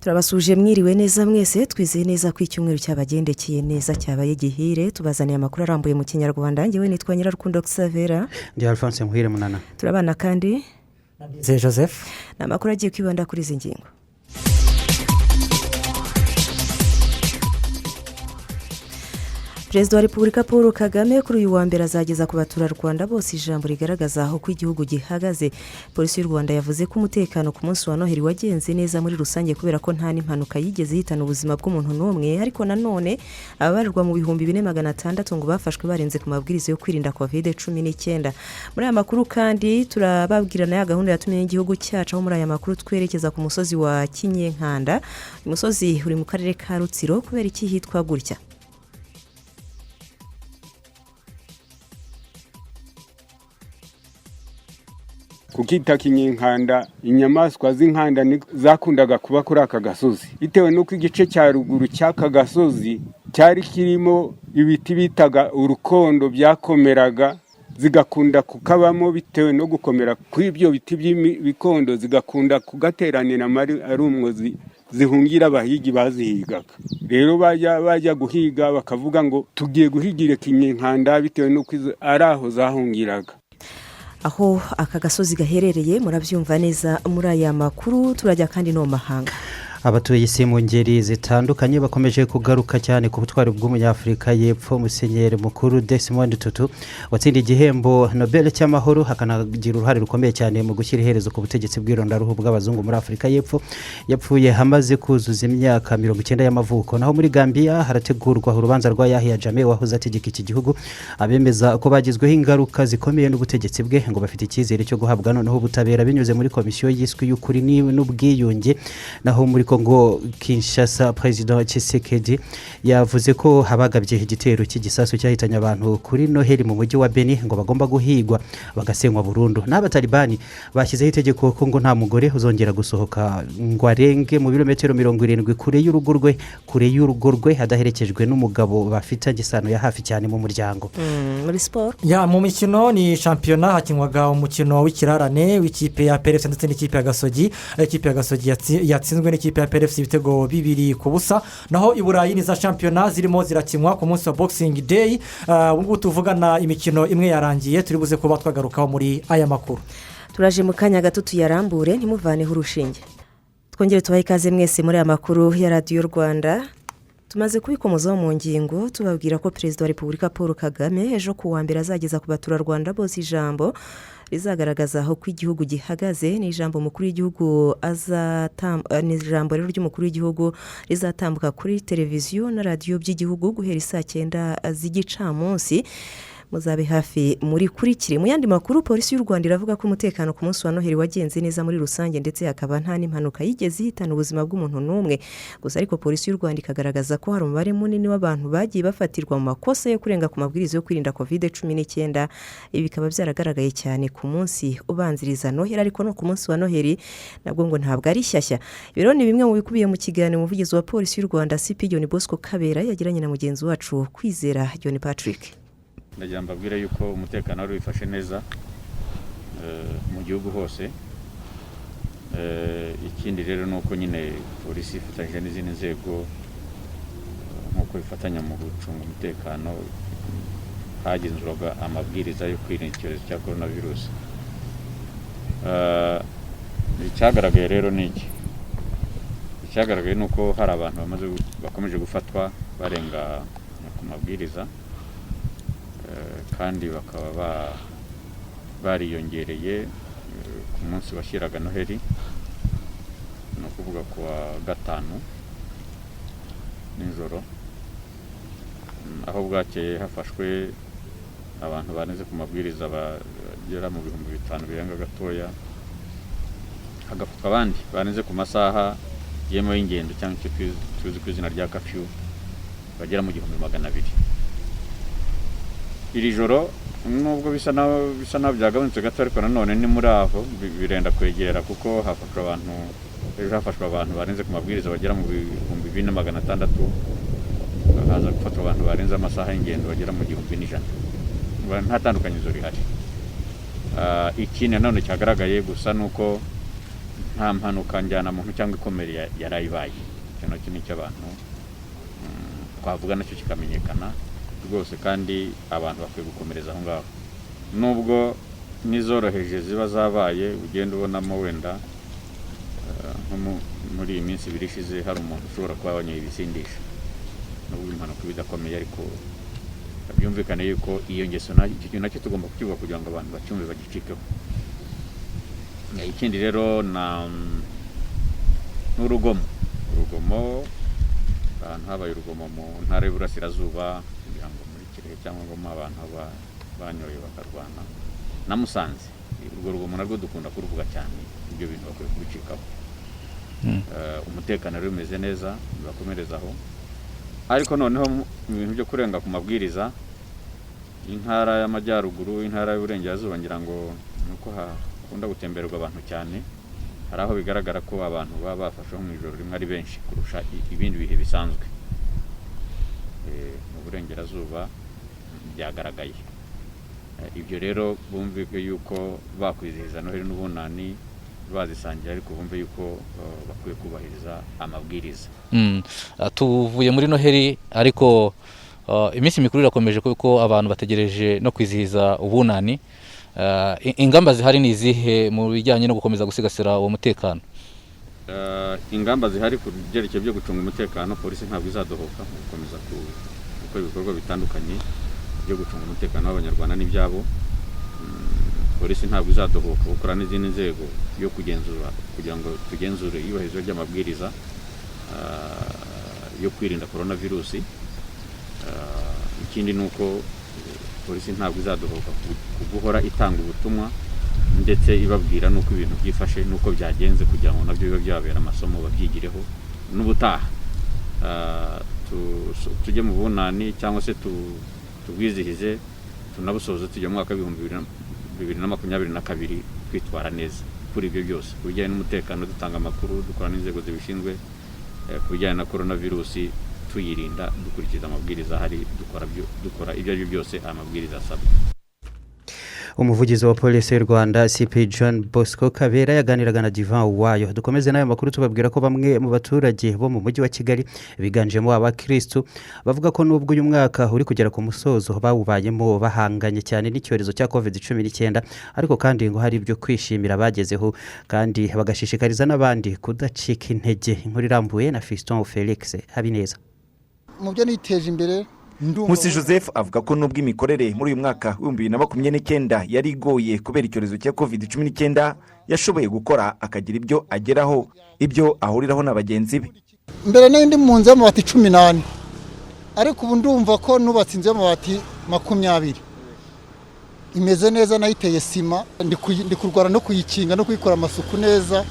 Turabasuje, mwiriwe neza mwese. Twizeye neza ko icyumweru cyabagendekeye neza, cyabaye gihire. Tubazaniye amakuru arambuye mu Kinyarwanda. Ngewe nitwa Nyirarukundo Xavera. Ndi Alphonse Muhire Munana. Turabana kandi Ze Joseph. Ni amakuru agiye kwibanda kuri izi ngingo: Perezida wa Repubulika Paul Kagame kuri uyu wa mbere azageza ku baturarwanda bose ijambo rigaragaza uko igihugu gihagaze. Polisi y'u Rwanda yavuze ko umutekano ku munsi wa Noheli wagenze neza muri rusange, kubera ko nta n'impanuka yigeze ihitana ubuzima bw'umuntu n'umwe. Ariko nanone ababarirwa mu 4600 ngo bafashwe barenze ku mabwiriza yo kwirinda COVID-19. Muri aya makuru kandi turababwira na ya gahunda yatumye y'igihugu cyacu, aho muri aya makuru twerekeza ku musozi wa Kinyenkanda. Uyu musozi uri mu karere ka Rutsiro. Kubera iki hitwa gutya? Kukita Kinyinkanda, inyamaswa z'inkanda zakundaga kuba kuri aka gasozi, bitewe n'uko igice cya ruguru cy'aka gasozi cyari kirimo ibiti bitaga urukondo byakomeraga, zigakunda kukabamo. Bitewe no gukomera kw'ibyo biti by'ibikondo, zigakunda kugateranira ari umwo zihungira abahigi bazihigaga. Rero bajya guhiga bakavuga ngo tugiye guhigira Kinyinkanda, bitewe n'uko ari aho zahungiraga. Aho aka gasozi gaherereye murabyumva neza muri aya makuru. Turajya kandi no mu mahanga. Abatuye isi mu ngeri zitandukanye bakomeje kugaruka cyane ku butwari bw'Umunyafurika y'Epfo, Musenyeri Mukuru Desmond Tutu, watsindiye igihembo Nobel cy'amahoro, akanagira uruhare rukomeye cyane mu gushyira iherezo ku butegetsi bw'irondaruhu bw'abazungu muri Afurika y'Epfo. Yapfuye amaze kuzuza imyaka 90 y'amavuko. Naho muri Gambia harategurwa urubanza rwa Yahya Jammeh wahoze ategeka iki gihugu. Abemeza ko bagizweho ingaruka zikomeye n'ubutegetsi bwe ngo bafite icyizere cyo guhabwa noneho ubutabera binyuze muri komisiyo yiswe y'ukuri n'ubwiyunge. Naho muri Kongo Kinshasa, Perezida Tshisekedi yavuze ko abagabye igitero cy'igisasu cyahitanye abantu kuri Noheli mu mujyi wa Beni ngo bagomba guhigwa bagasenywa burundu. N'abatalibani bashyizeho itegeko ko ngo nta mugore uzongera gusohoka ngo arenge mu birometero 70 kure y'urugo rwe adaherekejwe n'umugabo bafitanye isano ya hafi cyane mu muryango. Muri siporo? Ya, mu mikino ni shampiyona, hakinwaga umukino w'ikirarane w'ikipe ya APR FC ndetse n'ikipe ya Gasogi, aho ikipe ya Gasogi yatsinzwe n'ikipe ya APR FC ibitego 2-0. Naho i Burayi ni za shampiyona zirimo zirakinwa ku munsi wa Boxing Day. Ubu ngubu tuvugana imikino imwe yarangiye, turi buze kuba twagarukaho muri aya makuru. Turaje mu kanya gato tuyarambure, ntimuvaneho urushinge. Twongere tubahe ikaze mwese muri aya makuru ya Radiyo Rwanda. Tumaze kubikomozaho mu ngingo, tubabwira ko Perezida wa Repubulika Paul Kagame ejo ku wa mbere azageza ku baturarwanda bose ijambo rizagaragaza uko igihugu gihagaze. Ni ijambo rero ry'umukuru w'igihugu rizatambuka kuri televiziyo na radiyo by'igihugu guhera isaa 9 z'igicamunsi. Muzabe hafi muri kurikire. Mu yandi makuru, Polisi y'u Rwanda iravuga ko umutekano ku munsi wa Noheli wagenze neza muri rusange, ndetse hakaba nta n'impanuka yigeze ihitana ubuzima bw'umuntu n'umwe. Gusa ariko Polisi y'u Rwanda ikagaragaza ko hari umubare munini w'abantu bagiye bafatirwa mu makosa yo kurenga ku mabwiriza yo kwirinda COVID-19. Ibi bikaba byaragaragaye cyane ku munsi ubanziriza Noheli, ariko no ku munsi wa Noheli nabwo ngo ntabwo ari shyashya. Ibi rero ni bimwe mu bikubiye mu kiganiro umuvugizi wa Polisi y'u Rwanda, CP John Bosco Kabera, yagiranye na mugenzi wacu Kwizera John Patrick. Ndagira mbabwire yuko umutekano wari wifashe neza mu gihugu hose. Ikindi rero ni uko nyine polisi ifatanyije n'izindi nzego, nk'uko bifatanya mu gucunga umutekano, hagenzurwaga amabwiriza yo kwirinda icyorezo cya korona virusi. Icyagaragaye rero ni iki? Icyagaragaye ni uko hari abantu bakomeje gufatwa barenga ku mabwiriza, kandi bakaba bariyongereye ku munsi washyiraga Noheli, ni ukuvuga ku wa gatanu nijoro, aho bwakeye hafashwe abantu barenze ku mabwiriza bagera mu 5000 birenga gatoya, hagafatwa abandi barenze ku masaha yemewe y'ingendo cyangwa icyo tuzi ku izina rya curfew bagera mu 1200. Iri joro, nubwo bisa naho byagabanutse gato, ariko nanone ni muri aho birenda kwegera, kuko hafashwe abantu ejo, hafashwe abantu barenze ku mabwiriza bagera mu 4600, haza gufatwa abantu barenze amasaha y'ingendo bagera mu 1100. Nta tandukanyirizo rihari. Ikindi nanone cyagaragaye gusa ni uko Nta mpanuka njyanamuntu cyangwa ikomere yarayibaye. Icyo nacyo ni icy'abantu twavuga, nacyo kikamenyekana rwose, kandi abantu bakwiye gukomereza aho ngaho, nubwo n'izoroheje ziba zabaye ugenda ubonamo. Wenda nko muri iyi minsi 2 ishize hari umuntu ushobora kuba wanyoye ibisindisha, nubwo impanuka iba idakomeye, ariko byumvikane yuko iyo ngeso, icyo kintu nacyo tugomba kukivuga kugira ngo abantu bacyumve, bagicikeho. Ikindi rero na n'urugomo. Urugomo, ahantu habaye urugomo mu Ntara y'Uburasirazuba, kugira ngo muri Kirehe cyangwa Ngoma, abantu banyoye bakarwana, na Musanze. Urwo rugomo narwo dukunda kuruvuga cyane. Ibyo bintu bakwiye kubicikaho. Umutekano rero umeze neza, bibakomereza aho. Ariko noneho mu bintu byo kurenga ku mabwiriza, Intara y'Amajyaruguru, Intara y'Uburengerazuba, ngira ngo ni uko hakunda gutembererwa abantu cyane, hari aho bigaragara ko abantu baba bafashweho mu ijoro rimwe ari benshi kurusha ibindi bihe bisanzwe. Mu Burengerazuba byagaragaye. Ibyo rero bumve yuko bakwizihiza Noheli n'Ubunani, bazisangira, ariko bumve yuko bakwiye kubahiriza amabwiriza. Tuvuye muri Noheli, ariko iminsi mikuru irakomeje, kuko abantu bategereje no kwizihiza Ubunani. Ingamba zihari ni izihe mu bijyanye no gukomeza gusigasira uwo mutekano? Ingamba zihari ku byerekeye byo gucunga umutekano, polisi ntabwo izadohoka mu gukomeza gukora ibikorwa bitandukanye byo gucunga umutekano w'Abanyarwanda n'ibyabo. Polisi ntabwo izadohoka gukora n'izindi nzego yo kugenzura, kugira ngo tugenzure iyubahirizwa ry'amabwiriza yo kwirinda korona virusi. Ikindi ni uko polisi ntabwo izadohoka ku guhora itanga ubutumwa, ndetse ibabwira n'uko ibintu byifashe n'uko byagenze, kugira ngo nabyo bibe byababera amasomo, babyigireho n'ubutaha. Tujye mu Bunani cyangwa se tubwizihize, tunabusoze, tujya mu mwaka w'2022 twitwara neza kuri ibyo byose. Ku bijyanye n'umutekano, dutanga amakuru, dukora n'inzego zibishinzwe. Ku bijyanye na korona virusi, tuyirinda dukurikiza amabwiriza ahari, dukora ibyo ari byo byose aya mabwiriza asabwa. Umuvugizi wa Polisi y'u Rwanda, CP John Bosco Kabera, yaganiraga na Divan Wayo. Dukomeze n'ayo makuru, tubabwira ko bamwe mu baturage bo mu Mujyi wa Kigali, biganjemo abakirisitu, bavuga ko nubwo uyu mwaka uri kugera ku musozo bawubayemo bahanganye cyane n'icyorezo cya COVID-19, ariko kandi ngo hari ibyo kwishimira bagezeho, kandi bagashishikariza n'abandi kudacika intege. Inkuru irambuye na Fiston Felix Habineza. Mu byo niteje imbere, ndumva. Nkusi Joseph avuga ko nubwo imikorere muri uyu mwaka w'2029 yari igoye kubera icyorezo cya COVID-19, yashoboye gukora akagira ibyo ageraho, ibyo ahuriraho na bagenzi be. Mbere nari ndi mu nzu y'amabati 14, ariko ubu ndumva ko nubatse inzu y'amabati 20, imeze neza, nayiteye sima, ndi kurwana no kuyikinga no kuyikora amasuku neza,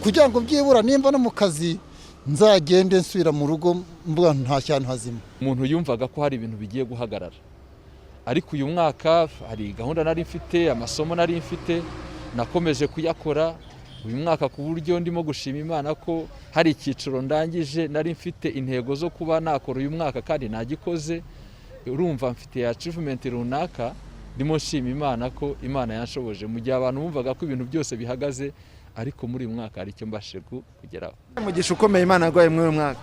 kugira ngo byibura nimba no mu kazi nzagende nsubira mu rugo mvuga nta hantu hazima. Umuntu yumvaga ko hari ibintu bigiye guhagarara, ariko uyu mwaka hari gahunda nari mfite, amasomo nari mfite, nakomeje kuyakora uyu mwaka, ku buryo ndimo gushima Imana ko hari icyiciro ndangije nari mfite intego zo kuba nakora uyu mwaka, kandi nagikoze. Urumva mfite achievement runaka, ndimo nshima Imana ko Imana yanshoboje mu gihe abantu bumvaga ko ibintu byose bihagaze, ariko muri uyu mwaka hari icyo mbashije kugeraho. Umugisha ukomeye Imana yaguhaye muri uyu mwaka?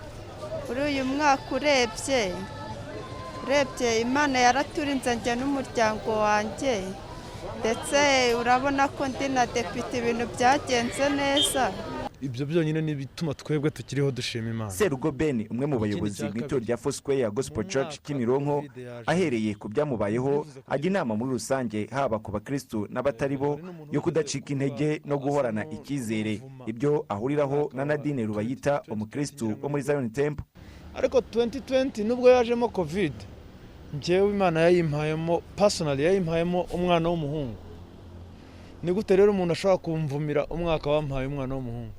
Muri uyu mwaka, urebye Imana yaraturinze njye n'umuryango wanjye, ndetse urabona ko ndi na depite, ibintu byagenze neza. Ibyo byonyine ni ibituma twebwe tukiriho dushima Imana. Serugo Ben, umwe mu bayobozi Ikindi mu cya itorero rya Foursquare Gospel mu Church mwaka Kimironko, Covid yaje, ahereye ku byamubayeho, bivuze kugira ajya inama muri rusange, haba ku bakirisitu n'abatari bo, hari n'umuntu yo wigeze kudacika kuba intege no asa guhorana icyizere, n'uvuma ibyo ahuriraho umwaka na wa Nadine Rubayita, 2020 umukirisitu ngira ngo wo muri Zion Temple. Ariko 2020 nubwo yajemo Covid, njyewe Imana yayimpayemo personally, yayimpayemo umwana w'umuhungu. Ni gute rero umuntu ashobora kumvumira umwaka wampaye umwana w'umuhungu?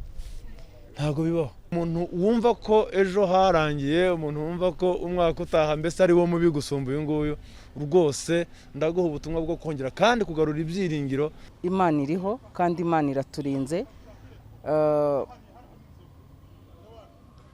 Ntabwo bibaho. Umuntu wumva ko ejo harangiye, umuntu wumva ko umwaka utaha mbese ari wo mubi gusumba uyu nguyu, rwose ndaguha ubutumwa bwo kongera kandi kugarura ibyiringiro. Imana iriho kandi Imana iraturinze.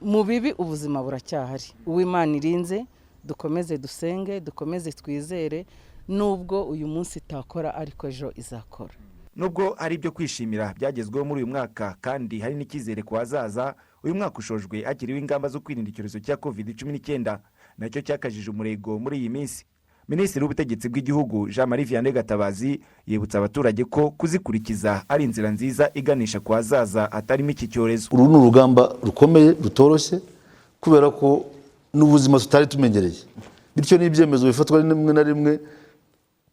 Mu bibi ubuzima buracyahari, uwo Imana irinze, dukomeze dusenge, dukomeze twizere, nubwo uyu munsi itakora ariko ejo izakora. Nubwo hari ibyo kwishimira byagezweho muri uyu mwaka kandi hari n'icyizere ku hazaza, uyu mwaka ushojwe hakiriho ingamba zo kwirinda icyorezo cya COVID-19, nacyo cyakajije umurego muri iyi minsi. Minisitiri w'Ubutegetsi bw'Igihugu Jean Marie Vianney Gatabazi yibutsa abaturage ko kuzikurikiza ari inzira nziza iganisha ku hazaza hatarimo iki cyorezo. Uru ni urugamba rukomeye rutoroshye, kubera ko n'ubuzima tutari tumenyereye, bityo n'ibyemezo bifatwa rimwe na rimwe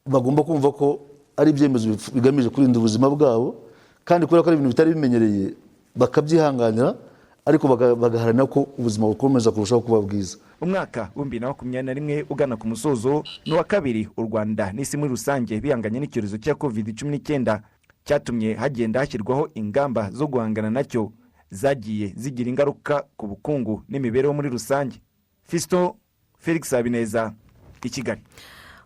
bagomba kumva ko ari ibyemezo bigamije kurinda ubuzima bwabo, kandi kubera ko ari ibintu bitari bimenyereye bakabyihanganira, ariko bagaharanira ko ubuzima bukomeza kurushaho kuba bwiza. Umwaka wa 2021 ugana ku musozo ni uwa kabiri u Rwanda n'isi muri rusange bihanganye n'icyorezo cya COVID-19, cyatumye hagenda hashyirwaho ingamba zo guhangana nacyo zagiye zigira ingaruka ku bukungu n'imibereho muri rusange. Fiston Felix Habineza, i Kigali.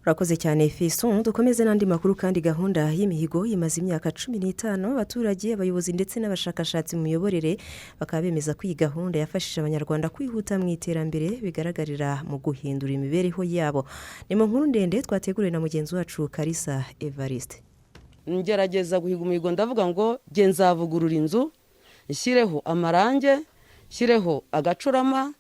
Urakoze cyane, Fiston. Dukomeze n'andi makuru. Kandi gahunda y'imihigo imaze imyaka 15. Abaturage, abayobozi ndetse n'abashakashatsi mu miyoborere bakaba bemeza ko iyi gahunda yafashije Abanyarwanda kwihuta mu iterambere bigaragarira mu guhindura imibereho yabo. Ni mu nkuru ndende twateguriwe na mugenzi wacu Karisa Evariste. Ngerageza guhiga umuhigo, ndavuga ngo nge nzavugurura inzu, nshyireho amarange, nshyireho agacurama,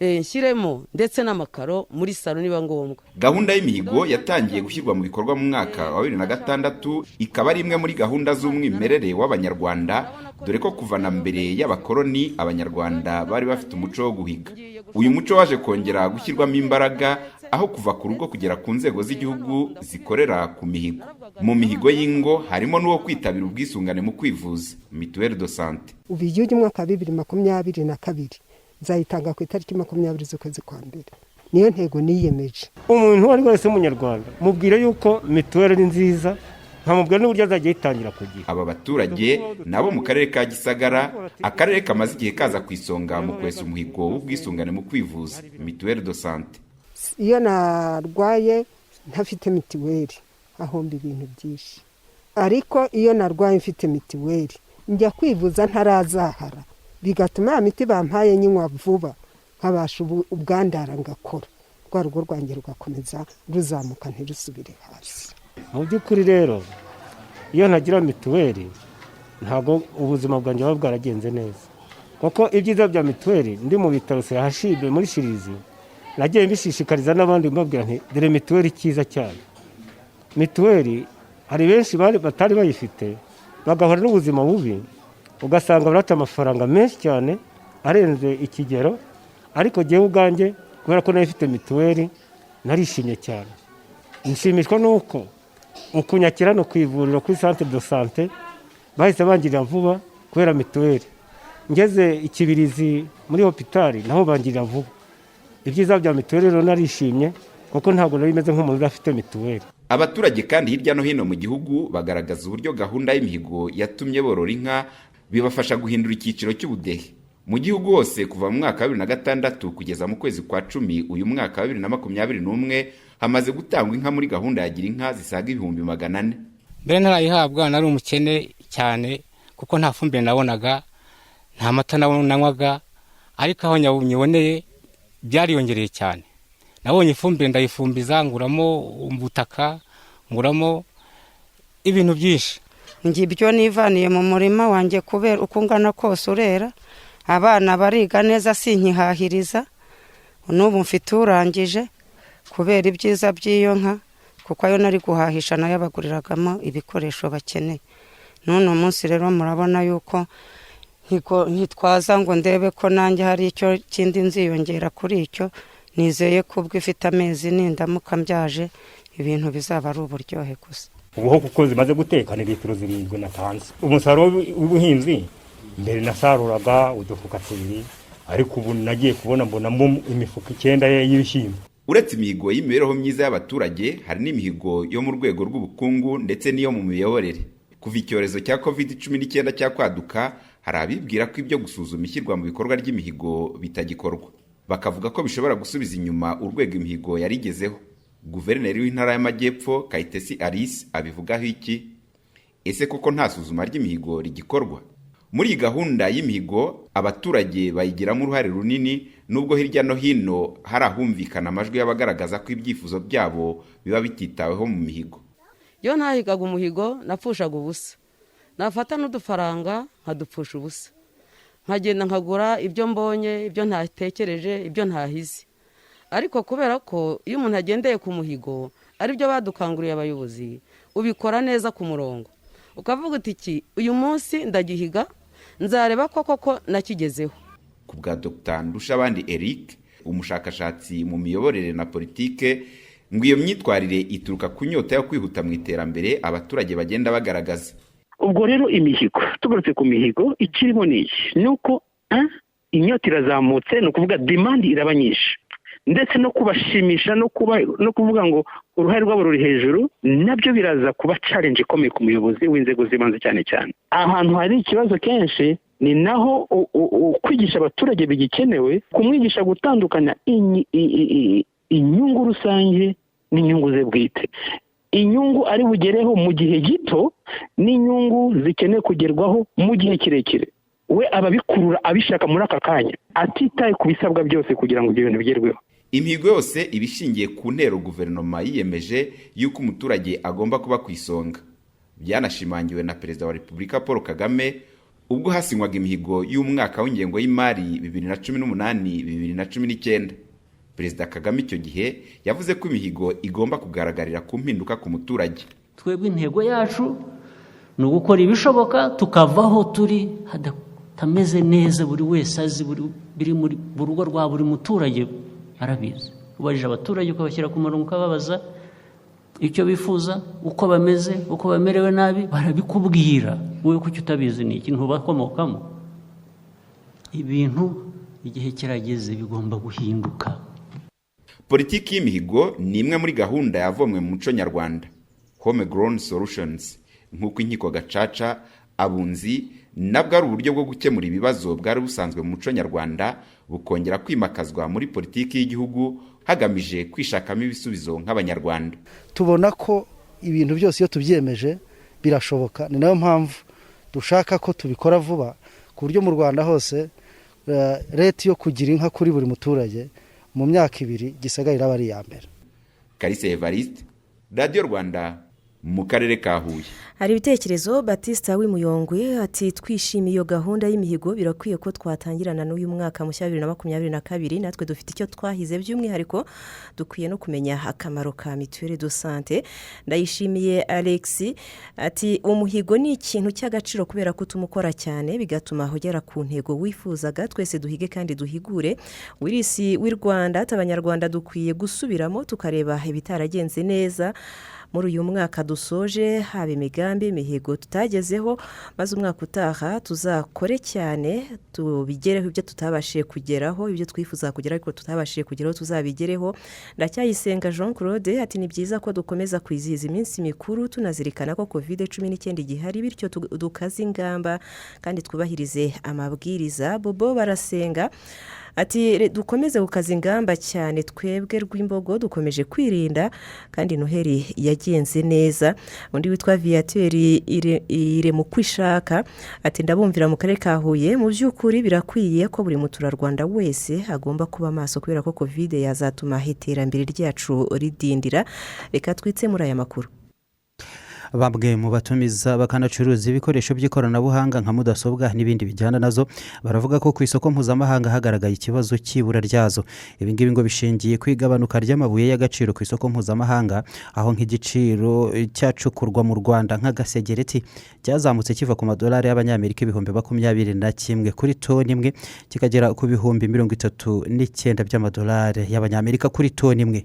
nshyiremo ndetse n'amakaro muri salo niba ngombwa. Gahunda y'imihigo yatangiye gushyirwa mu bikorwa mu mwaka wa 2006, ikaba ari imwe muri gahunda z'umwimerere w'Abanyarwanda, dore ko kuva na mbere y'abakoloni Abanyarwanda bari bafite umuco wo guhiga. Uyu muco waje kongera gushyirwamo imbaraga, aho kuva ku rugo kugera ku nzego z'igihugu zikorera ku mihigo. Mu mihigo y'ingo harimo n'uwo kwitabira ubwisungane mu kwivuza, mutuelle de santé. Ubu igihugu, umwaka wa 2022 nzayitanga ku itariki 20 z'ukwezi kwa mbere, niyo ntego niyemeje. Umuntu uwo ari wese w'Umunyarwanda mubwire yuko mituweli ari nziza, nkamubwira n'uburyo azajya yitangira ku gihe. Aba baturage nabo mu karere ka Gisagara, akarere kamaze igihe kaza ku isonga mu kwesa umuhigo w'ubwisungane mu kwivuza, mutuelle de santé. Iyo narwaye ntafite mituweli ahomba ibintu byinshi, ariko iyo narwaye mfite mituweli njya kwivuza ntarazahara, bigatuma ya miti bampaye nyinywa vuba, nkabasha ubwandara ngakora, rwa rugo rwanjye rugakomeza ruzamuka ntirusubire hasi. Mu by'ukuri rero, iyo ntagira mituweli ntabwo ubuzima bwanjye buba bwaragenze neza, kuko ibyiza bya mituweli, ndi mu bitaro CHUB muri chirurgie, nagiye mbishishikariza n'abandi, mbabwira nti dore mituweli icyiza cyayo. Mituweli hari benshi batari bayifite bagahora n'ubuzima bubi, ugasanga baraca amafaranga menshi cyane arenze ikigero, ariko jyewe ubwanjye kubera ko nayo ifite mituweli narishimye cyane, nshimishwa n'uko ukunyakira no ku ivuriro kuri centre de santé bahise bangirira vuba kubera mituweli. Ngeze Ikibirizi muri hôpital naho bangirira vuba. Ibyiza bya mituweli rero narishimye, kuko ntabwo nari meze nk'umuntu udafite mituweli. Abaturage kandi hirya no hino mu gihugu bagaragaza uburyo gahunda y'imihigo yatumye borora inka, bibafasha guhindura icyiciro cy'ubudehe. Mu gihugu hose, kuva mu mwaka wa 2006 kugeza mu kwezi kwa 10 uyu mwaka wa 2021, hamaze gutangwa inka muri gahunda ya Gira Inka zisaga 400,000. Mbere ntarayihabwa nari umukene cyane, kuko nta fumbire nabonaga, nta mata nanywaga, ariko aho nyiboneye byariyongereye cyane. Nabonye ifumbire ndayifumbiza, nguramo ubutaka, nguramo ibintu byinshi. Njye ibyo nivaniye mu murima wanjye, kubera uko ungana kose urera, abana bariga neza, sinkihahiriza. N'ubu mfite urangije kubera ibyiza by'iyo nka, kuko ayo nari guhahisha nayo abaguriragamo ibikoresho bakeneye. N'uno munsi rero murabona yuko nkitwaza ngo ndebe ko nanjye hari icyo kindi nziyongera kuri icyo. Nizeye ko ubwo ifite amezi, nindamuka mbyaje, ibintu bizaba ari uburyohe gusa. Ubu ho kuko zimaze guteka ni litiro 7 natanze. Umusaruro w'ubuhinzi, mbere nasaruraga udufuka tubiri, ariko ubu nagiye kubona mbonamo imifuka 9 y'ibishyimbo. Uretse imihigo y'imibereho myiza y'abaturage, hari n'imihigo yo mu rwego rw'ubukungu ndetse n'iyo mu miyoborere. Kuva icyorezo cya COVID-19 cyakwaduka, hari abibwira ko ibyo gusuzuma ishyirwa mu bikorwa ry'imihigo bitagikorwa, bakavuga ko bishobora gusubiza inyuma urwego imihigo yari igezeho. Guverineri w'Intara y'Amajyepfo Kayitesi Alice abivugaho iki? Ese koko nta suzuma ry'imihigo rigikorwa? Muri iyi gahunda y'imihigo abaturage bayigiramo uruhare runini, nubwo hirya no hino hari ahumvikana amajwi y'abagaragaza ko ibyifuzo byabo biba bititaweho mu mihigo. Iyo ntahigaga umuhigo napfushaga ubusa, nafata n'udufaranga nkadupfusha ubusa, nkagenda nkagura ibyo mbonye, ibyo ntatekereje, ibyo ntahize. Ariko kubera ko iyo umuntu agendeye ku muhigo, aribyo badukanguriye abayobozi, ubikora neza ku murongo, ukavuga uti iki uyu munsi ndagihiga, nzareba ko koko nakigezeho. Ku bwa Dr Ndushabandi Eric, umushakashatsi mu miyoborere na politike, ngo iyo myitwarire ituruka ku nyota yo kwihuta mu iterambere abaturage bagenda bagaragaza. Ubwo rero imihigo, tugarutse ku mihigo, ikirimo ni iki? Ni uko inyota irazamutse, ni ukuvuga demande iraba nyinshi, ndetse no kubashimisha no kuvuga ngo uruhare rwabo ruri hejuru, nabyo biraza kuba challenge ikomeye ku muyobozi w'inzego z'ibanze. Cyane cyane ahantu hari ikibazo kenshi ni naho kwigisha abaturage bigikenewe, kumwigisha gutandukanya inyungu rusange n'inyungu ze bwite, inyungu ari bugereho mu gihe gito n'inyungu zikeneye kugerwaho mu gihe kirekire. We aba abikurura abishaka muri aka kanya, atitaye ku bisabwa byose kugira ngo ibyo bintu bigerweho. Imihigo yose iba ishingiye ku ntero guverinoma yiyemeje y'uko umuturage agomba kuba ku isonga. Byanashimangiwe na Perezida wa Repubulika Paul Kagame ubwo hasinywaga imihigo y'umwaka w'ingengo y'imari 2018 2019. Perezida Kagame icyo gihe yavuze ko imihigo igomba kugaragarira ku mpinduka ku muturage. Twebwe intego yacu ni ugukora ibishoboka tukavaho turi hatameze neza, buri wese azi biri muri rugo rwa buri muturage arabizi. Ubajije abaturage, ukabashyira ku murongo, ukababaza icyo bifuza, uko bameze, uko bamerewe nabi, barabikubwira. Wowe kuki utabizi? Ni iki ntubakomokamo? Ibintu igihe kirageze bigomba guhinduka. Politiki y'imihigo ni imwe muri gahunda yavomwe mu muco nyarwanda, home grown solutions, nk'uko inkiko gacaca, abunzi nabwo ari uburyo bwo gukemura ibibazo bwari busanzwe mu muco nyarwanda, bukongera kwimakazwa muri politiki y'igihugu hagamije kwishakamo ibisubizo nk'Abanyarwanda. Tubona ko ibintu byose iyo tubyemeje birashoboka. Ni nayo mpamvu dushaka ko tubikora vuba, ku buryo mu Rwanda hose rate yo kugira inka kuri buri muturage mu myaka 2 Gisagara iraba ari iya mbere. Kalisa Evariste, Radiyo Rwanda, mu karere ka Huye. Hari ibitekerezo. Batista w'Imuyongwe ati: "Twishimiye iyo gahunda y'imihigo, birakwiye ko twatangirana n'uyu mwaka mushya 2022, natwe dufite icyo twahize, by'umwihariko dukwiye no kumenya akamaro ka mutuelle de santé." Ndayishimiye Alex ati: "Umuhigo ni ikintu cy'agaciro kubera ko utuma ukora cyane, bigatuma ugera ku ntego wifuzaga. Twese duhige kandi duhigure." Wirisi w'i Rwanda ati: "Abanyarwanda dukwiye gusubiramo tukareba ibitaragenze neza muri uyu mwaka dusoje, haba imigambi, imihigo tutagezeho, maze umwaka utaha tuzakore cyane tubigereho, ibyo tutabashije kugeraho, ibyo twifuza kugeraho ariko tutabashije kugeraho tuzabigereho." Ndacyayisenga Jean Claude ati: "Ni byiza ko dukomeza kwizihiza iminsi mikuru tunazirikana ko COVID-19 igihari, bityo dukaze ingamba kandi twubahirize amabwiriza." Bobo Barasenga ati: "Dukomeze gukaza ingamba cyane, twebwe Rw'imbogo dukomeje kwirinda kandi Noheli yagenze neza." Undi witwa Viateur Iremukwishaka ati: "Ndabumvira mu karere ka Huye. Mu by'ukuri birakwiye ko buri muturarwanda wese agomba kuba maso kubera ko COVID yazatuma iterambere ryacu ridindira." Reka twitse muri aya makuru. Bamwe mu batumiza bakanacuruza ibikoresho by'ikoranabuhanga nka mudasobwa n'ibindi bijyana nazo baravuga ko ku isoko mpuzamahanga hagaragaye ikibazo cy'ibura ryazo. Ibi ngibi ngo bishingiye ku igabanuka ry'amabuye y'agaciro ku isoko mpuzamahanga, aho nk'igiciro cyacukurwa mu Rwanda nk'agasegereti cyazamutse kiva ku madolari y'Abanyamerika 21,000 kuri toni imwe, kikagera ku 39,000 by'amadolari y'Abanyamerika kuri toni imwe.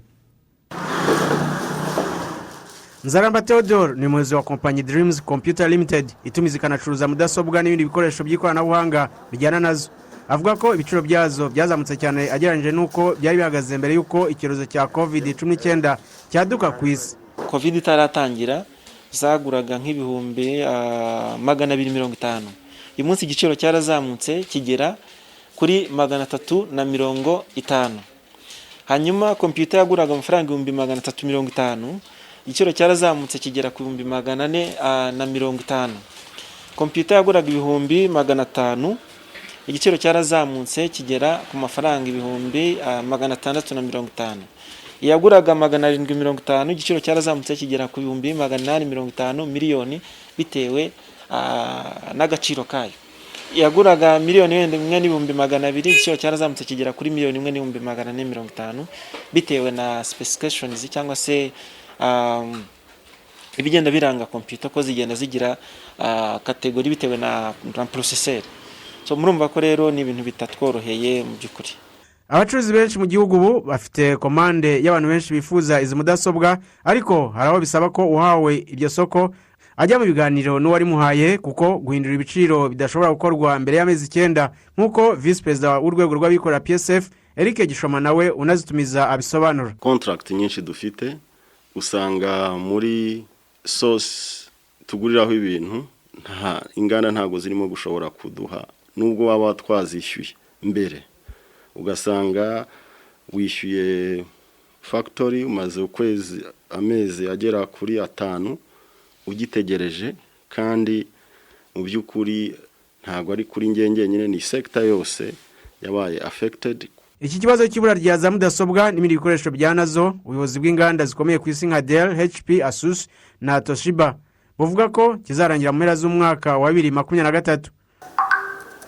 Nzaramba Theodore ni umuyobozi wa kompanyi Dreams Computer Limited, itumiza ikanacuruza mudasobwa n'ibindi bikoresho by'ikoranabuhanga bijyana nazo. Avuga ko ibiciro byazo byazamutse cyane agereranyije n'uko byari bihagaze mbere y'uko icyorezo cya COVID-19 cyaduka ku isi. COVID itaratangira zaguraga nk'250,000. Uyu munsi igiciro cyarazamutse kigera kuri 350. Hanyuma kompiyuta yaguraga amafaranga 350,000, igiciro cyarazamutse kigera ku 450,000. Kompiyuta yaguraga 500,000, igiciro cyarazamutse kigera ku mafaranga 650,000. Iyaguraga 750, igiciro cyarazamutse kigera ku 850,000,000 bitewe n'agaciro kayo. Yaguraga miliyoni wenda 1,200,000, igiciro cyarazamutse kigera kuri 1,450,000 bitewe na specifications cyangwa se ibigenda biranga computer, ko zigenda zigira category bitewe na processeur. So murumva ko rero ni ibintu bitatworoheye mu by'ukuri. Abacuruzi benshi mu gihugu ubu bafite komande y'abantu benshi bifuza izi mudasobwa, ariko hari aho bisaba ko uhawe iryo soko ajya mu biganiro n'uwarimuhaye, kuko guhindura ibiciro bidashobora gukorwa mbere y'amezi 9, nk'uko visi perezida w'urwego rw'abikorera PSF, Eric Gishoma, nawe unazitumiza abisobanura. Contract nyinshi dufite, usanga muri source tuguriraho ibintu, nta inganda ntabwo zirimo gushobora kuduha nubwo waba twazishyuye mbere. Ugasanga wishyuye factory, umaze ukwezi, amezi agera kuri 5 ugitegereje. Kandi mu by'ukuri ntabwo ari kuri njye nyine, ni sector yose yabaye affected. Iki kibazo cy'ibura rya za mudasobwa n'ibindi bikoresho bya nazo, ubuyobozi bw'inganda zikomeye ku isi nka Dell, HP, Asus na Toshiba buvuga ko kizarangira mu mpera z'umwaka wa 2023.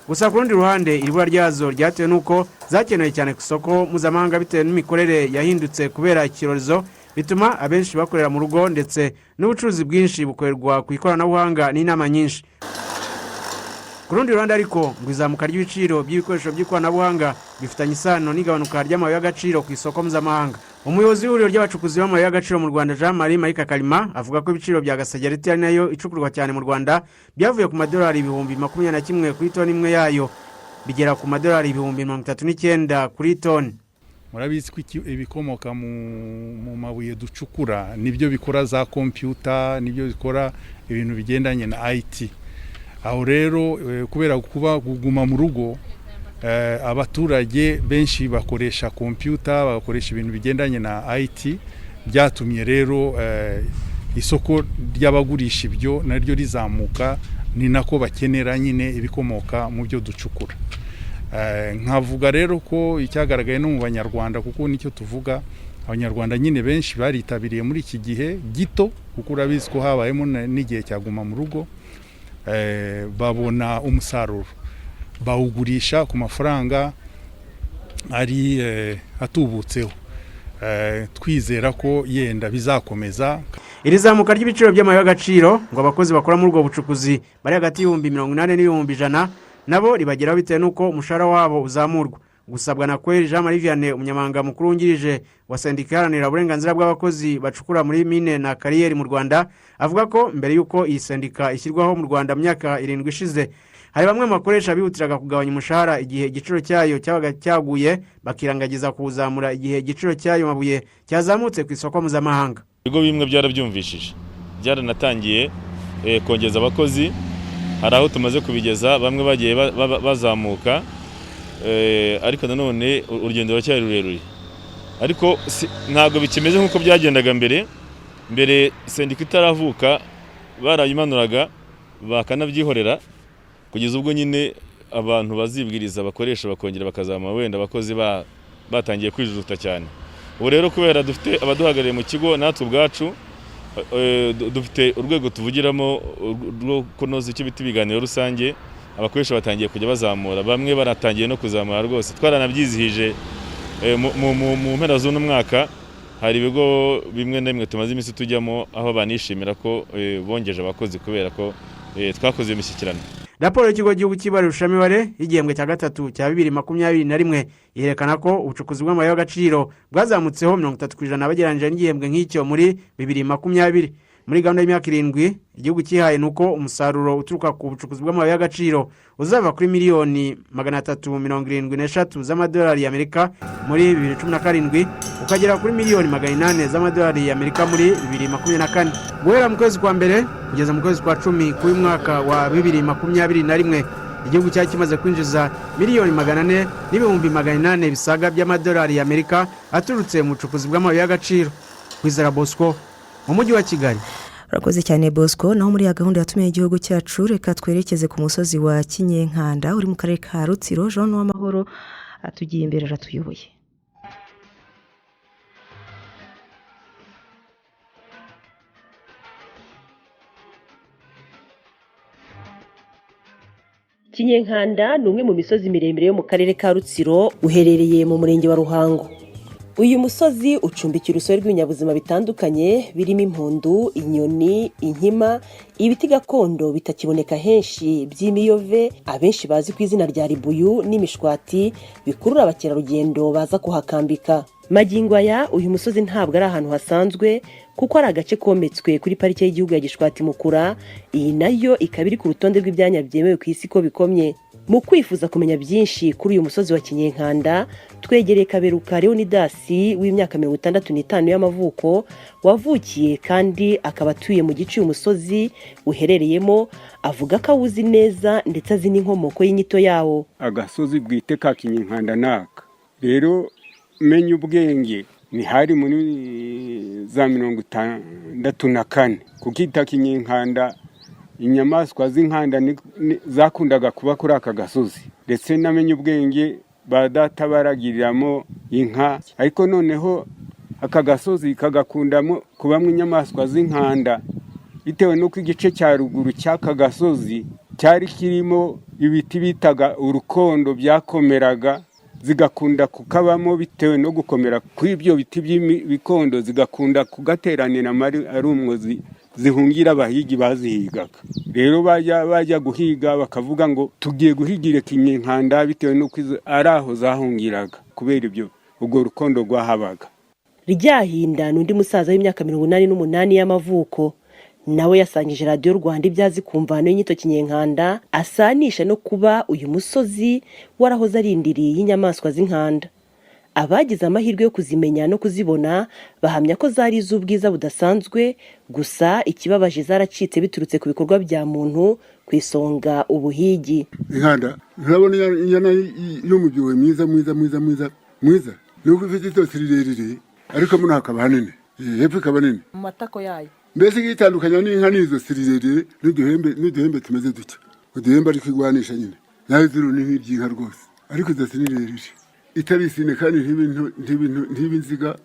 Gusa ku rundi ruhande, iri bura ryazo ryatewe n'uko zakenewe cyane ku isoko mpuzamahanga bitewe n'imikorere yahindutse kubera icyorezo, bituma abenshi bakorera mu rugo, ndetse n'ubucuruzi bwinshi bukorerwa ku ikoranabuhanga n'inama nyinshi. Ku rundi ruhande ariko, ngo izamuka ry'ibiciro by'ibikoresho by'ikoranabuhanga bifitanye isano n'igabanuka ry'amabuye y'agaciro ku isoko mpuzamahanga. Umuyobozi w'ihuriro ry'abacukuzi b'amabuye y'agaciro mu Rwanda, Jean Marie Marika Kalima, avuga ko ibiciro bya gasegereti, ari nayo icukurwa cyane mu Rwanda, byavuye ku madolari 21,000 kuri toni imwe yayo, bigera ku madolari 39,000 kuri toni. Murabizi ko ibikomoka mu mabuye ducukura nibyo bikora za kompiyuta, nibyo bikora ibintu bigendanye na IT. Aho rero kubera kuba kuguma mu rugo, abaturage benshi bakoresha kompiyuta, bagakoresha ibintu bigendanye na IT, byatumye rero isoko ry'abagurisha ibyo naryo rizamuka. Ni nako bakenera nyine ibikomoka mu byo ducukura. Nkavuga rero ko icyagaragaye no mu Banyarwanda, kuko nicyo tuvuga, Abanyarwanda nyine benshi baritabiriye muri iki gihe gito, kuko urabizi ko habayemo n'igihe cyaguma mu rugo, babona umusaruro bawugurisha ku mafaranga ari atubutseho. Twizera ko yenda bizakomeza. Iri zamuka ry'ibiciro by'amabuye y'agaciro, ngo abakozi bakora muri ubwo bucukuzi bari hagati y'80,000 n'100,000 nabo ribageraho bitewe n'uko umushahara wabo uzamurwa. Gusabwa na Kweri Jean Marie Vianney, umunyamabanga mukuru wungirije wa sendika iharanira uburenganzira bw'abakozi bacukura muri mine na kariyeri mu Rwanda, avuga ko mbere y'uko iyi sendika ishyirwaho mu Rwanda mu myaka 7 ishize, hari bamwe mu bakoresha bihutiraga kugabanya umushahara igihe igiciro cyayo cyabaga cyaguye, bakirangagiza kuwuzamura igihe igiciro cy'ayo mabuye cyazamutse ku isoko mpuzamahanga. Ibigo bimwe byarabyumvishije, byaranatangiye kongeza abakozi. Hari aho tumaze kubigeza, bamwe bagiye bazamuka, ariko nanone urugendo ruracyari rurerure. Ariko ntabwo bikimeze nk'uko byagendaga mbere. Mbere sendika itaravuka barayimanuraga bakanabyihorera, kugeza ubwo nyine abantu bazibwiriza abakoresha bakongera bakazamura, wenda abakozi batangiye kwijujuta cyane. Ubu rero kubera dufite abaduhagarariye mu kigo, natwe ubwacu dufite urwego tuvugiramo rwo kunoza icyo bita ibiganiro rusange, abakoresha batangiye kujya bazamura, bamwe baratangiye no kuzamura rwose. Twaranabyizihije mu mpera z'uno mwaka, hari ibigo bimwe na bimwe tumaze iminsi tujyamo aho banishimira ko bongeje abakozi kubera ko twakoze imishyikirano. Raporo y'ikigo cy'igihugu cy'ibarurishamibare y'igihembwe cya gatatu cya 2021 yerekana ko ubucukuzi bw'amabuye y'agaciro bwazamutseho 30% bagereranyije n'igihembwe nk'icyo muri 2020. Muri gahunda y'imyaka 7 igihugu cyihaye, ni uko umusaruro uturuka ku bucukuzi bw'amabuye y'agaciro uzava kuri miliyoni 373 z'amadolari y'Amerika muri 2017, ukagera kuri miliyoni 800 z'amadolari y'Amerika muri 2024. Guhera mu kwezi kwa mbere kugeza mu kwezi kwa 10 k'uyu mwaka wa 2021, igihugu cyari kimaze kwinjiza miliyoni 400,800 bisaga by'amadolari y'Amerika aturutse mu bucukuzi bw'amabuye y'agaciro. Kwizera Bosco mu mujyi wa Kigali. Urakoze cyane, Bosco. Naho muri ya gahunda yatumiye igihugu cyacu, reka twerekeze ku musozi wa Kinyenkanda uri mu karere ka Rutsiro. Jean Uwamahoro atugiye imbere, aratuyoboye. Kinyenkanda ni umwe mu misozi miremire yo mu karere ka Rutsiro, uherereye mu murenge wa Ruhango. Uyu musozi ucumbikiye urusobe rw'ibinyabuzima bitandukanye birimo impundu, inyoni, inkima, ibiti gakondo bitakiboneka henshi by'imiyove abenshi bazi ku izina rya ribuyu n'imishwati, bikurura abakerarugendo baza kuhakambika. Magingo aya uyu musozi ntabwo ari ahantu hasanzwe, kuko ari agace kometswe kuri Parike y'Igihugu ya Gishwati Mukura. Iyi nayo ikaba iri ku rutonde rw'ibyanya byemewe ku isi ko bikomye. Mu kwifuza kumenya byinshi kuri uyu musozi wa Kinyenkanda, twegereye Kaberuka Leonidasi w'imyaka 65 y'amavuko, wavukiye kandi akaba atuye mu gice uyu musozi uherereyemo. Avuga ko awuzi neza ndetse azi n'inkomoko y'inyito yawo. Agasozi bwite ka Kinyinkanda naka rero, menya ubwenge ni hari muri za 64, kukita Kinyinkanda inyamaswa z'inkanda zakundaga kuba kuri aka gasozi. Ndetse namenye ubwenge ba data baragiriramo inka, ariko noneho aka gasozi kagakundamo kubamo inyamaswa z'inkanda bitewe n'uko igice cya ruguru cy'aka gasozi cyari kirimo ibiti bitaga urukondo byakomeraga, zigakunda kukabamo bitewe no gukomera kw'ibyo biti by'ibikondo, zigakunda kugateranira ari umwo zihungira abahigi bazihigaga. Rero bajya guhiga bakavuga ngo tugiye guhigira Kinyinkanda, bitewe n'uko ari aho zahungiraga kubera ibyo urwo rukondo rwahabaga. Ryahinda ni undi musaza w'imyaka 88 y'amavuko, nawe yasangije Radiyo Rwanda ibyo azi ku mvano y'inyito Kinyenkanda, asanisha no kuba uyu musozi warahoze ari indiri y'inyamaswa z'inkanda. Abagize amahirwe yo kuzimenya no kuzibona bahamya ko zari iz'ubwiza budasanzwe, gusa ikibabaje zaracitse biturutse ku bikorwa bya muntu, ku isonga ubuhigi. Inkanda, urabona inyana y'umubyibuho mwiza mwiza mwiza mwiza mwiza, nuko ifite itosi rirerire, ariko muno hakaba hanini, hepfo ikaba nini. Mu matako yayo. Mbese igitandukanya n'inka ni izosi rirerire n'uduhembe tumeze dutya, uduhembe ariko igwanisha nyine nayo izuru ni nk'iry'inka rwose, ariko izosi ni rirerire, itabisine kandi ntibe inziga,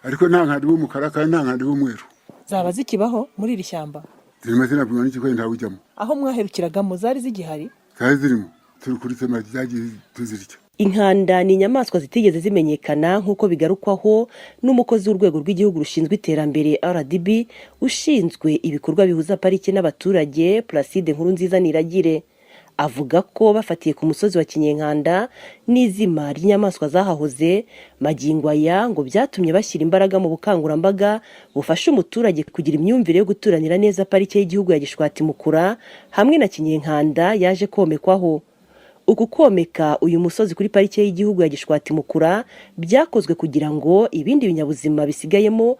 ariko nta nkanda w'umukara kandi nta nkanda w'umweru. Zaba zikibaho muri iri shyamba? Zirimo, zinabwirwa n'ikiko, ntawe ujyamo. Aho mwaherukiragamo zari zigihari? Zari zirimo, turi kuri sema zagiye tuzirya. Inkanda ni inyamaswa zitigeze zimenyekana, nk'uko bigarukwaho n'umukozi w'Urwego rw'Igihugu rushinzwe Iterambere RDB ushinzwe ibikorwa bihuza pariki n'abaturage, Placide Nkurunziza Niragire. Avuga ko bafatiye ku musozi wa Kinyenkanda n'izima ry'inyamaswa zahahoze, magingo aya ngo byatumye bashyira imbaraga mu bukangurambaga bufasha umuturage kugira imyumvire yo guturanira neza Parike y'Igihugu ya Gishwati Mukura hamwe na Kinyenkanda yaje komekwaho. Uku komeka uyu musozi kuri Parike y'Igihugu ya Gishwati Mukura byakozwe kugira ngo ibindi binyabuzima bisigayemo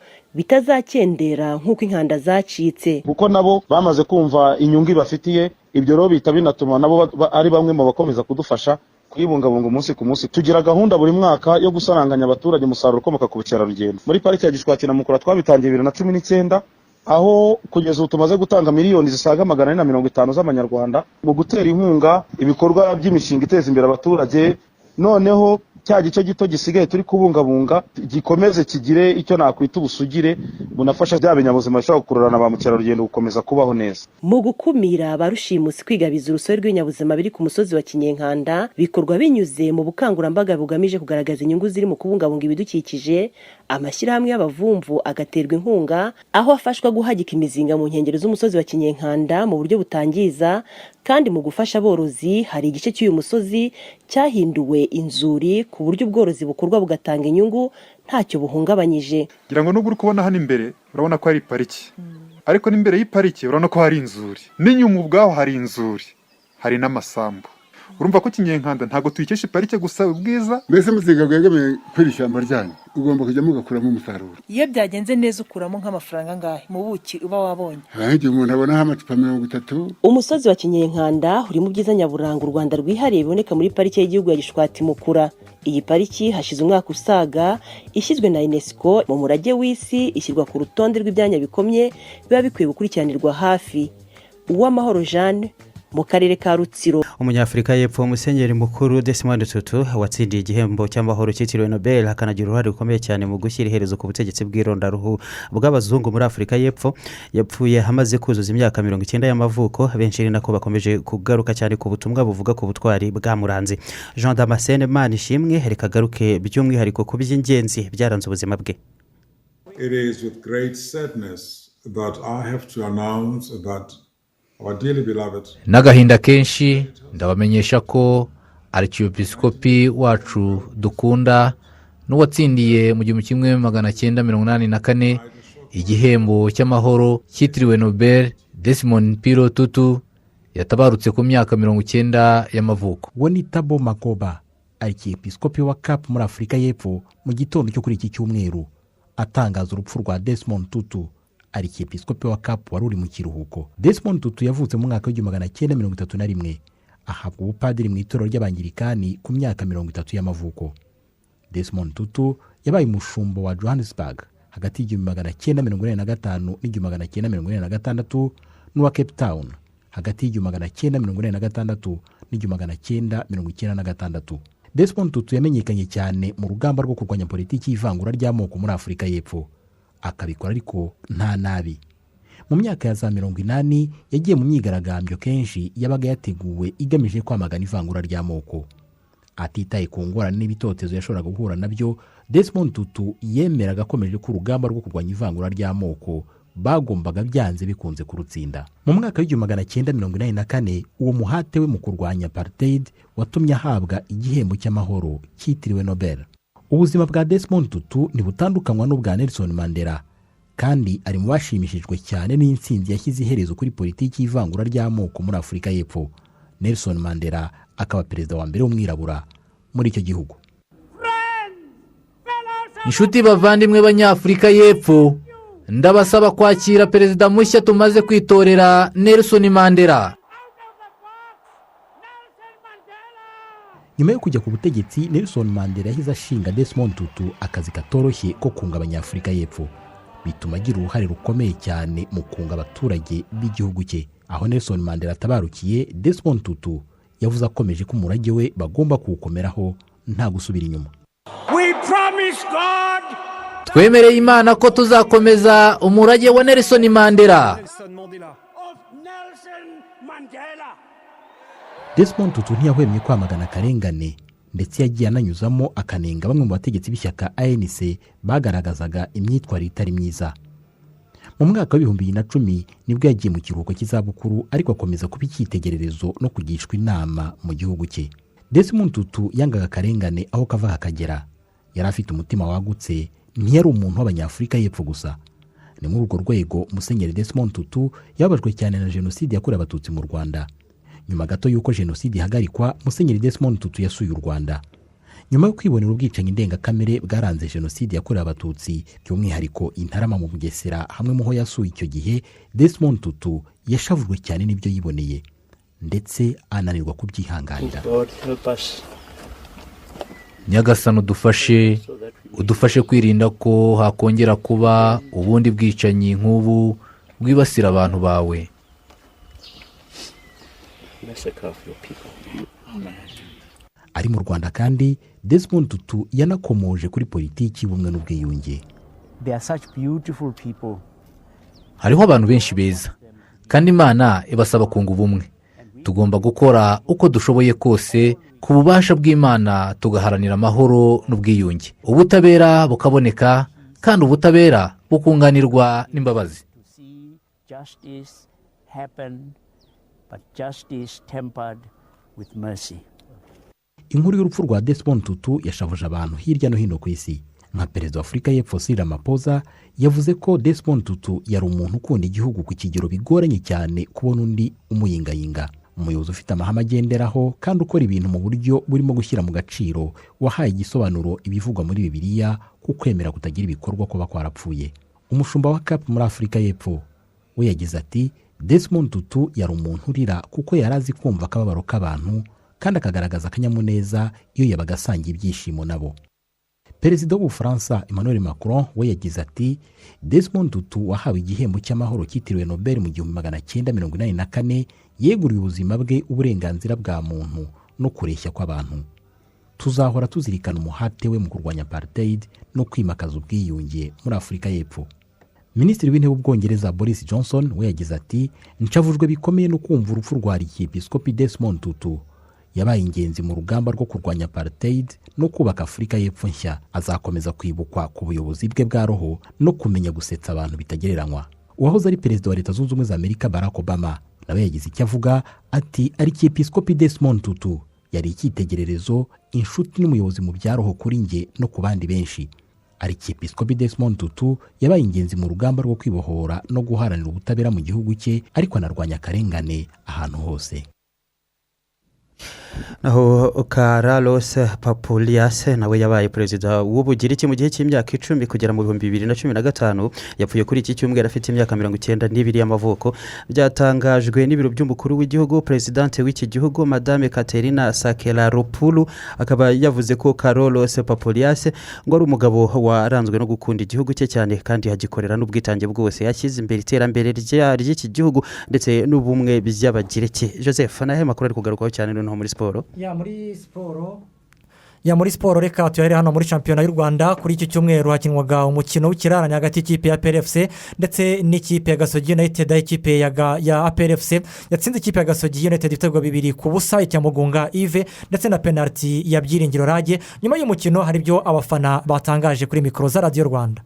bitazakendera nk'uko inkanda zacitse. Kuko nabo bamaze kumva inyungu ibafitiye, ibyo rero bihita binatuma nabo ari bamwe mu bakomeza kudufasha kuyibungabunga umunsi ku munsi. Tugira gahunda buri mwaka yo gusaranganya abaturage umusaruro ukomoka ku bukerarugendo muri Pariki ya Gishwati na Mukura. Twabitangiye 2019, aho kugeza ubu tumaze gutanga miliyoni zisaga 450 z'amanyarwanda mu gutera inkunga ibikorwa by'imishinga iteza imbere abaturage. Noneho cya gice gito gisigaye turi kubungabunga gikomeze kigire icyo nakwita ubusugire, bunafasha bya binyabuzima bishobora gukururana ba mukerarugendo gukomeza kubaho neza. Mu gukumira ba rushimusi kwigabiza urusobe rw'ibinyabuzima biri ku musozi wa Kinyenkanda, bikorwa binyuze mu bukangurambaga bugamije kugaragaza inyungu ziri mu kubungabunga ibidukikije. Amashyirahamwe y'abavumvu agaterwa inkunga, aho afashwa guhagika imizinga mu nkengero z'umusozi wa Kinyenkanda mu buryo butangiza. Kandi mu gufasha aborozi, hari igice cy'uyu musozi cyahinduwe inzuri, ku buryo ubworozi bukorwa bugatanga inyungu ntacyo buhungabanyije. Ngira ngo nubwo uri kubona hano imbere, urabona ko hari pariki, ariko n'imbere y'ipariki urabona ko hari inzuri, n'inyuma ubwaho hari inzuri, hari n'amasambu. Urumva ko Kinyenkanda ntabwo tuyikesha parike gusa ubwiza. Mbese muzinga bwegamiye kuri iri shyamba ryanyu, ugomba kujyamo ugakuramo umusaruro. Iyo byagenze neza ukuramo nk'amafaranga angahe mu buki uba wabonye? Hari igihe umuntu abonaho amacupa 30. Umusozi wa Kinyenkanda uri mu byiza nyaburanga u Rwanda rwihariye biboneka muri Pariki y'Igihugu ya Gishwati Mukura. Iyi pariki hashize umwaka usaga ishyizwe na UNESCO mu murage w'isi, ishyirwa ku rutonde rw'ibyanya bikomye biba bikwiye gukurikiranirwa hafi. Uwamahoro Jeanne, mu karere ka Rutsiro. Umunyafurika y'Epfo Musenyeri Mukuru Desmond Tutu, watsindiye igihembo cy'amahoro cyitiriwe Nobel, akanagira uruhare rukomeye cyane mu gushyira iherezo ku butegetsi bw'irondaruhu bw'abazungu muri Afurika y'Epfo, yapfuye amaze kuzuza imyaka 90 y'amavuko. Benshi ni nako bakomeje kugaruka cyane ku butumwa buvuga ku butwari bwamuranze. Jean Damascene Manishimwe reka agaruke by'umwihariko ku by'ingenzi byaranze ubuzima bwe. It is with great sadness that I have to announce that our dearly beloved N'agahinda kenshi ndabamenyesha ko Arkiyepiskopi wacu dukunda n'uwatsindiye mu 1984 igihembo cy'amahoro cyitiriwe Nobel, Desmond Piro Tutu, yatabarutse ku myaka 90 y'amavuko. Uwo ni Thabo Makgoba, Arkiyepiskopi wa Cape muri Afurika y'Epfo, mu gitondo cyo kuri iki cyumweru atangaza urupfu rwa Desmond Tutu, Arkiyepiskopi wa Cape wari uri mu kiruhuko. Desmond Tutu yavutse mu mwaka w'1931, ahabwa ubupadiri mu itorero ry'Abangirikani ku myaka 30 y'amavuko. Desmond Tutu yabaye umushumba wa Johannesburg hagati y'1985 n'1986, n'uwa Cape Town hagati y'1986 n'1996. Desmond Tutu yamenyekanye cyane mu rugamba rwo kurwanya politiki y'ivangura ry'amoko muri Afurika y'Epfo, akabikora ariko nta nabi. Mu myaka ya za 80 yagiye mu myigaragambyo kenshi yabaga yateguwe igamije kwamagana ivangura ry'amoko. Atitaye ku ngorane n'ibitotezo yashoboraga guhura nabyo, Desmond Tutu yemeraga akomeje ko urugamba rwo kurwanya ivangura ry'amoko bagombaga byanze bikunze kurutsinda. Mu mwaka w'1984, uwo muhate we mu kurwanya apartheid watumye ahabwa igihembo cy'amahoro cyitiriwe Nobel. Ubuzima bwa Desmond Tutu ntibutandukanywa n'ubwa Nelson Mandela, kandi ari mu bashimishijwe cyane n'intsinzi yashyize iherezo kuri politiki y'ivangura ry'amoko muri Afurika y'Epfo, Nelson Mandela akaba perezida wa mbere w'umwirabura muri icyo gihugu. Inshuti, bavandimwe b'Abanyafurika y'Epfo, ndabasaba kwakira perezida mushya tumaze kwitorera, Nelson Mandela. Nyuma yo kujya ku butegetsi, Nelson Mandela yahise ashinga Desmond Tutu akazi katoroshye ko kunga Abanyafurika y'Epfo, bituma agira uruhare rukomeye cyane mu kunga abaturage b'igihugu cye. Aho Nelson Mandela atabarukiye, Desmond Tutu yavuze akomeje ko umurage we bagomba kuwukomeraho nta gusubira inyuma. We promise God Twemereye Imana ko tuzakomeza umurage wa Nelson Mandela. Nelson Mandela. Desmond Tutu ntiyahwemye kwamagana akarengane, ndetse yagiye ananyuzamo akanenga bamwe mu bategetsi b'ishyaka ANC bagaragazaga imyitwarire itari myiza. Mu mwaka w'2010 nibwo yagiye mu kiruhuko cy'izabukuru, ariko akomeza kuba icyitegererezo no kugishwa inama mu gihugu cye. Desmond Tutu yangaga akarengane aho kava kakagera. Yari afite umutima wagutse, ntiyari umuntu w'Abanyafurika y'Epfo gusa. Ni muri urwo rwego Musenyeri Desmond Tutu yababajwe cyane na jenoside yakorewe Abatutsi mu Rwanda. Nyuma gato y'uko jenoside ihagarikwa, Musenyeri Desmond Tutu yasuye u Rwanda. Nyuma yo kwibonera ubwicanyi ndengakamere bwaranze jenoside yakorewe Abatutsi, by'umwihariko i Ntarama mu Bugesera hamwe mu ho yasuye icyo gihe, Desmond Tutu yashavujwe cyane n'ibyo yiboneye, ndetse ananirwa kubyihanganira. God help us. Nyagasani udufashe, udufashe kwirinda ko hakongera kuba ubundi bwicanyi nk'ubu bwibasira abantu bawe. Massacre of your people. Ari mu Rwanda kandi, Desmond Tutu yanakomoje kuri politiki y'ubumwe n'ubwiyunge. They are such beautiful people. Hariho abantu benshi beza, kandi Imana ibasaba kunga ubumwe. Tugomba gukora uko dushoboye kose ku bubasha bw'Imana, tugaharanira amahoro n'ubwiyunge, ubutabera bukaboneka, kandi ubutabera bukunganirwa n'imbabazi. To see justice happen, but justice tempered with mercy. Inkuru y'urupfu rwa Desmond Tutu yashavuje abantu hirya no hino ku isi. Nka perezida wa Afurika y'Epfo Cyril Ramaphosa yavuze ko Desmond Tutu yari umuntu ukunda igihugu ku kigero bigoranye cyane kubona undi umuyingayinga, umuyobozi ufite amahame agenderaho kandi ukora ibintu mu buryo burimo gushyira mu gaciro, wahaye igisobanuro ibivugwa muri Bibiliya ku kwemera kutagira ibikorwa kuba kwarapfuye. Umushumba wa Cape muri Afurika y'Epfo we yagize ati: "Desmond Tutu yari umuntu urira kuko yari azi kumva akababaro k'abantu, kandi akagaragaza akanyamuneza iyo yabaga asangiye ibyishimo nabo." Perezida w'Ubufaransa Emmanuel Macron we yagize ati: "Desmond Tutu wahawe igihembo cy'amahoro cyitiriwe Nobel mu 1984 yeguriye ubuzima bwe uburenganzira bwa muntu no kureshya kw'abantu. Tuzahora tuzirikana umuhate we mu kurwanya apartheid no kwimakaza ubwiyunge muri Afurika y'Epfo." Minisitiri w'Intebe w'Ubwongereza Boris Johnson we yagize ati: "Nshavujwe bikomeye no kumva urupfu rwa Arkiyepiskopi Desmond Tutu. Yabaye ingenzi mu rugamba rwo kurwanya apartheid no kubaka Afurika y'Epfo nshya. Azakomeza kwibukwa ku buyobozi bwe bwa roho no kumenya gusetsa abantu bitagereranywa." Uwahoze ari perezida wa Leta Zunze Ubumwe za Amerika Barack Obama nawe yagize icyo avuga ati: "Arkiyepiskopi Desmond Tutu yari icyitegererezo, inshuti n'umuyobozi mu bya roho kuri njye no ku bandi benshi." Arkiyepiskopi Desmond Tutu yabaye ingenzi mu rugamba rwo kwibohora no guharanira ubutabera mu gihugu cye, ariko anarwanya akarengane ahantu hose. Naho Karolos Papoulias nawe yabaye perezida w'Ubugiriki mu gihe cy'imyaka 10 kugera mu 2015. Yapfuye kuri iki cyumweru afite imyaka 92 y'amavuko. Byatangajwe n'ibiro by'umukuru w'igihugu. Perezidante w'iki gihugu, Madame Katerina Sakellaropoulou, akaba yavuze ko Karolos Papoulias ngo ari umugabo waranzwe no gukunda igihugu cye cyane kandi agikorera n'ubwitange bwose. Yashyize imbere iterambere ry'iki gihugu ndetse n'ubumwe by'Abagiriki. Joseph, nahe makuru ari kugarukwaho cyane noneho muri siporo? Ya muri siporo, reka tuyahere hano muri shampiyona y'u Rwanda. Kuri iki cyumweru hakinwaga umukino w'ikirarane hagati y'ikipe ya APR FC ndetse n'ikipe ya Gasogi United, aho ikipe ya APR FC yatsinze ikipe ya Gasogi United ibitego 2-0, icya Mugunga Yves ndetse na penaliti ya Byiringiro Lague. Nyuma y'umukino hari ibyo abafana batangaje kuri mikoro za Radiyo Rwanda.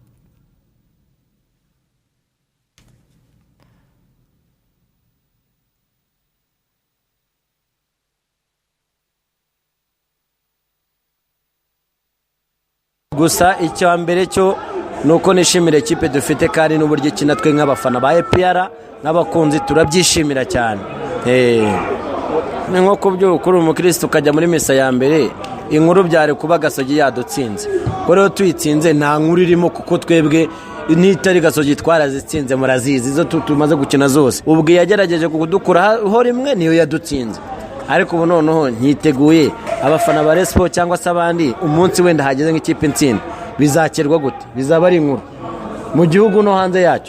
Gusa icya mbere cyo ni uko nishimira ikipe dufite kandi n'uburyo ikina. Twe nk'abafana ba APR n'abakunzi turabyishimira cyane. Ni nko kubyuka uri umukirisitu ukajya muri misa ya mbere. Inkuru byari kuba Gasogi yadutsinze, ko rero tuyitsinze nta nkuru irimo, kuko twebwe n'itari Gasogi twarazitsinze, murazizi izo tumaze gukina zose. Ubwo yagerageje kudukuraho rimwe niyo yadutsinze, ariko ubu noneho ntiteguye. Abafana ba Resipo cyangwa se abandi, umunsi wenda hageze nk'ikipe intsinda bizakirwa gute? Bizaba ari inkuru mu gihugu no hanze yacyo.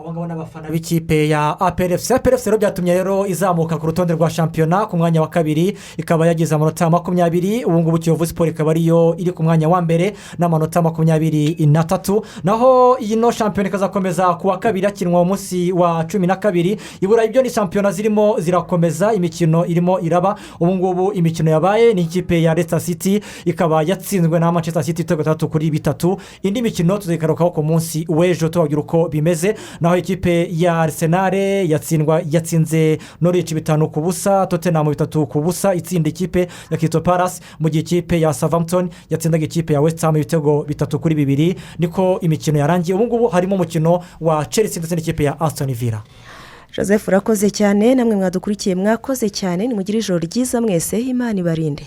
Abo ngabo ni abafana b'ikipe ya APR FC. APR FC rero byatumye rero izamuka ku rutonde rwa shampiyona ku mwanya wa kabiri, ikaba yagize amanota 20. Ubu ngubu Kiyovu Sports ikaba ariyo iri ku mwanya wa mbere n'amanota 23. Naho ino shampiyona ikazakomeza ku wa kabiri, hakinwa umunsi wa 12. I Burayi ibyo ni shampiyona zirimo zirakomeza, imikino irimo iraba. Ubu ngubu imikino yabaye ni ikipe ya Leicester City ikaba yatsinzwe na Manchester City ibitego 6-3. Indi mikino tuzayikarukaho ku munsi w'ejo tubabwira uko bimeze. Naho ikipe ya Arsenal yatsinze Norwich 5-0, Tottenham 3-0 itsinda ikipe ya Crystal Palace, mu gihe ikipe ya Southampton yatsindaga ikipe ya West Ham ibitego 3-2. Niko imikino yarangiye. Ubu ngubu harimo umukino wa Chelsea ndetse n'ikipe ya Aston Villa. Joseph, urakoze cyane. Namwe mwadukurikiye mwakoze cyane. Nimugire ijoro ryiza mwese, Imana ibarinde.